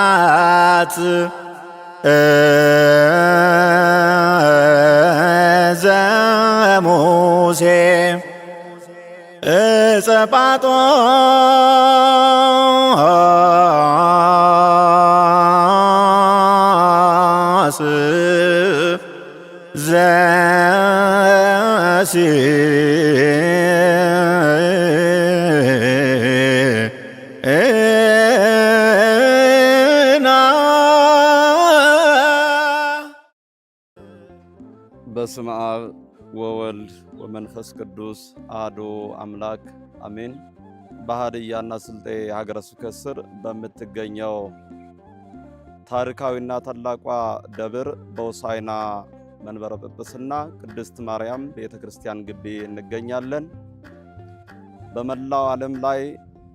ጽላት ዘሙሴ ዕፀ ጳጦስ ዘሲና። በስመ አብ ወወልድ ወመንፈስ ቅዱስ አሐዱ አምላክ አሜን። በሀዲያና ስልጤ ሀገረ ስብከት ስር በምትገኘው ታሪካዊና ታላቋ ደብር በሆሳዕና መንበረ ጵጵስና ቅድስት ማርያም ቤተ ክርስቲያን ግቢ እንገኛለን። በመላው ዓለም ላይ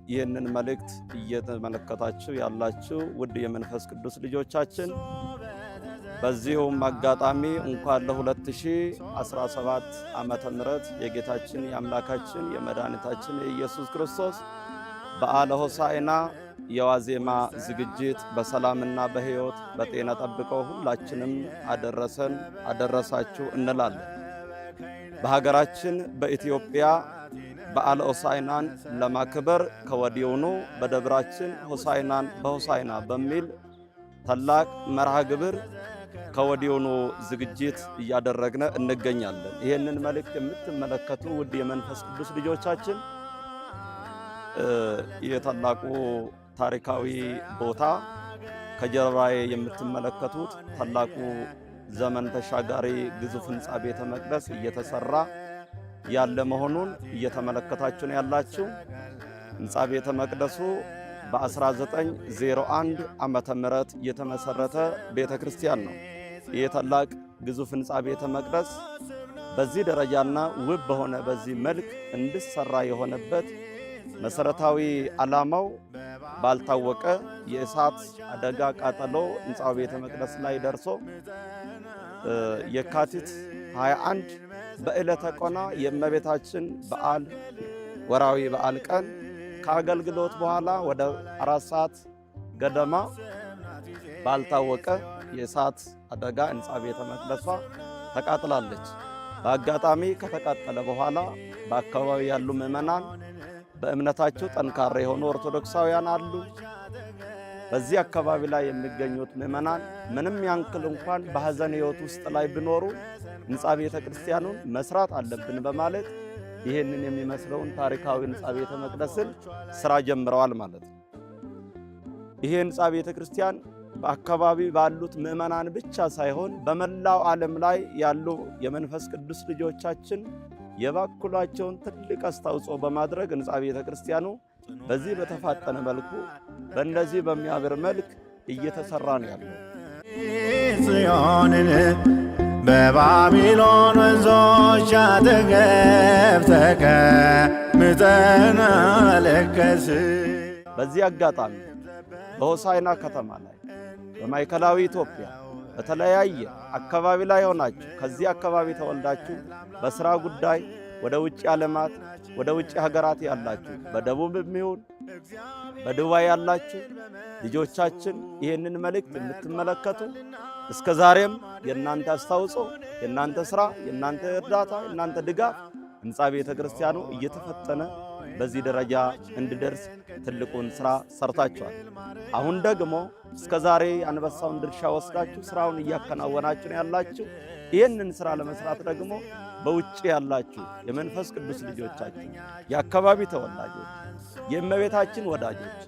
ይህንን መልእክት እየተመለከታችሁ ያላችሁ ውድ የመንፈስ ቅዱስ ልጆቻችን፣ በዚሁም አጋጣሚ እንኳን ለ2017 ዓመተ ምህረት የጌታችን የአምላካችን የመድኃኒታችን የኢየሱስ ክርስቶስ በዓለ ሆሳዕና የዋዜማ ዝግጅት በሰላምና በሕይወት በጤና ጠብቀው ሁላችንም አደረሰን አደረሳችሁ እንላለን። በሀገራችን በኢትዮጵያ በዓለ ሆሳዕናን ለማክበር ከወዲያውኑ በደብራችን ሆሳዕናን በሆሳዕና በሚል ታላቅ መርሃ ግብር ከወዲያውኑ ዝግጅት እያደረግን እንገኛለን። ይህንን መልእክት የምትመለከቱ ውድ የመንፈስ ቅዱስ ልጆቻችን፣ የታላቁ ታሪካዊ ቦታ ከጀርባዬ የምትመለከቱት ታላቁ ዘመን ተሻጋሪ ግዙፍ ሕንፃ ቤተ መቅደስ እየተሰራ ያለ መሆኑን እየተመለከታችሁ ነው ያላችሁ። ሕንፃ ቤተ መቅደሱ በ1901 ዓመተ ምህረት የተመሰረተ ቤተ ክርስቲያን ነው። ይህ ታላቅ ግዙፍ ሕንፃ ቤተ መቅደስ በዚህ ደረጃና ውብ በሆነ በዚህ መልክ እንዲሰራ የሆነበት መሰረታዊ ዓላማው ባልታወቀ የእሳት አደጋ ቃጠሎ ሕንፃው ቤተ መቅደስ ላይ ደርሶ የካቲት 21 በዕለተ ቆና የእመቤታችን በዓል ወራዊ በዓል ቀን ከአገልግሎት በኋላ ወደ 4 ሰዓት ገደማ ባልታወቀ የእሳት አደጋ ሕንፃ ቤተ መቅደሷ ተቃጥላለች። በአጋጣሚ ከተቃጠለ በኋላ በአካባቢ ያሉ ምዕመናን፣ በእምነታቸው ጠንካራ የሆኑ ኦርቶዶክሳውያን አሉ። በዚህ አካባቢ ላይ የሚገኙት ምዕመናን ምንም ያንክል እንኳን በሐዘን ሕይወት ውስጥ ላይ ቢኖሩ ሕንፃ ቤተ ክርስቲያኑን መስራት አለብን በማለት ይህንን የሚመስለውን ታሪካዊ ሕንፃ ቤተ መቅደስን ስራ ጀምረዋል ማለት ነው። ይሄ ሕንፃ ቤተ ክርስቲያን በአካባቢ ባሉት ምዕመናን ብቻ ሳይሆን በመላው ዓለም ላይ ያሉ የመንፈስ ቅዱስ ልጆቻችን የበኩላቸውን ትልቅ አስተዋጽኦ በማድረግ ሕንፃ ቤተ ክርስቲያኑ በዚህ በተፋጠነ መልኩ በእንደዚህ በሚያምር መልክ እየተሰራ ነው ያለው። ጽዮንን በባቢሎን ወንዞች አጠገብ ተቀምጠን አለቀስን። በዚህ አጋጣሚ በሆሳዕና ከተማ ላይ፣ በማዕከላዊ ኢትዮጵያ በተለያየ አካባቢ ላይ ሆናችሁ፣ ከዚህ አካባቢ ተወልዳችሁ በስራ ጉዳይ ወደ ውጭ ዓለማት፣ ወደ ውጭ ሀገራት ያላችሁ፣ በደቡብም ይሁን በዱባይ ያላችሁ ልጆቻችን ይህንን መልእክት የምትመለከቱ፣ እስከ ዛሬም የእናንተ አስተዋጽኦ፣ የእናንተ ስራ፣ የእናንተ እርዳታ፣ የእናንተ ድጋፍ ሕንፃ ቤተ ክርስቲያኑ እየተፈጠነ በዚህ ደረጃ እንዲደርስ ትልቁን ስራ ሰርታችኋል። አሁን ደግሞ እስከ ዛሬ አንበሳውን ድርሻ ወስዳችሁ ስራውን እያከናወናችሁ ነው ያላችሁ። ይህንን ስራ ለመስራት ደግሞ በውጭ ያላችሁ የመንፈስ ቅዱስ ልጆቻችሁ፣ የአካባቢ ተወላጆች፣ የእመቤታችን ወዳጆች፣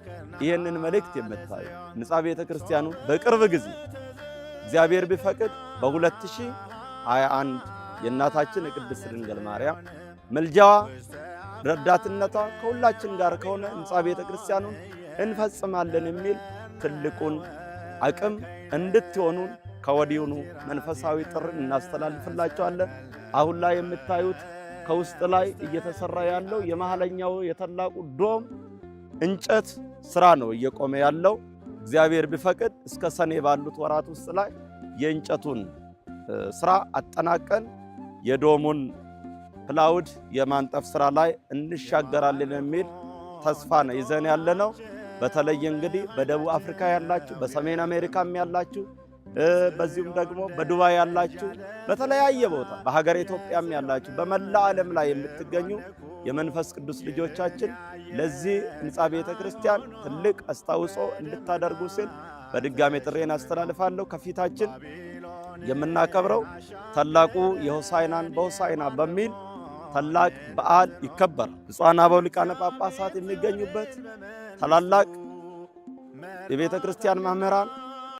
ይህንን መልእክት የምታዩ ሕንፃ ቤተ ክርስቲያኑ በቅርብ ጊዜ እግዚአብሔር ቢፈቅድ በ2021 የእናታችን የቅድስት ድንግል ማርያም ምልጃዋ ረዳትነቷ ከሁላችን ጋር ከሆነ ሕንፃ ቤተ ክርስቲያኑን እንፈጽማለን የሚል ትልቁን አቅም እንድትሆኑን ከወዲሁኑ መንፈሳዊ ጥሪ እናስተላልፍላቸዋለን። አሁን ላይ የምታዩት ከውስጥ ላይ እየተሰራ ያለው የመሃለኛው የታላቁ ዶም እንጨት ስራ ነው እየቆመ ያለው። እግዚአብሔር ቢፈቅድ እስከ ሰኔ ባሉት ወራት ውስጥ ላይ የእንጨቱን ስራ አጠናቀን የ dome ኡን plywood የማንጠፍ ስራ ላይ እንሻገራለን የሚል ተስፋ ነው ይዘን ያለነው። በተለይ እንግዲህ በደቡብ አፍሪካ ያላችሁ፣ በሰሜን አሜሪካም ያላችሁ፣ በዚሁም ደግሞ በዱባይ ያላችሁ፣ በተለያየ ቦታ በሀገር ኢትዮጵያም ያላችሁ፣ በመላ ዓለም ላይ የምትገኙ የመንፈስ ቅዱስ ልጆቻችን ለዚህ ሕንፃ ቤተ ክርስቲያን ትልቅ አስተዋጽኦ እንድታደርጉ ስል በድጋሜ ጥሪዬን አስተላልፋለሁ። ከፊታችን የምናከብረው ታላቁ የሆሳዕናን በሆሳዕና በሚል ታላቅ በዓል ይከበራል። ብፁዓን አበው ሊቃነ ጳጳሳት የሚገኙበት፣ ታላላቅ የቤተ ክርስቲያን መምህራን፣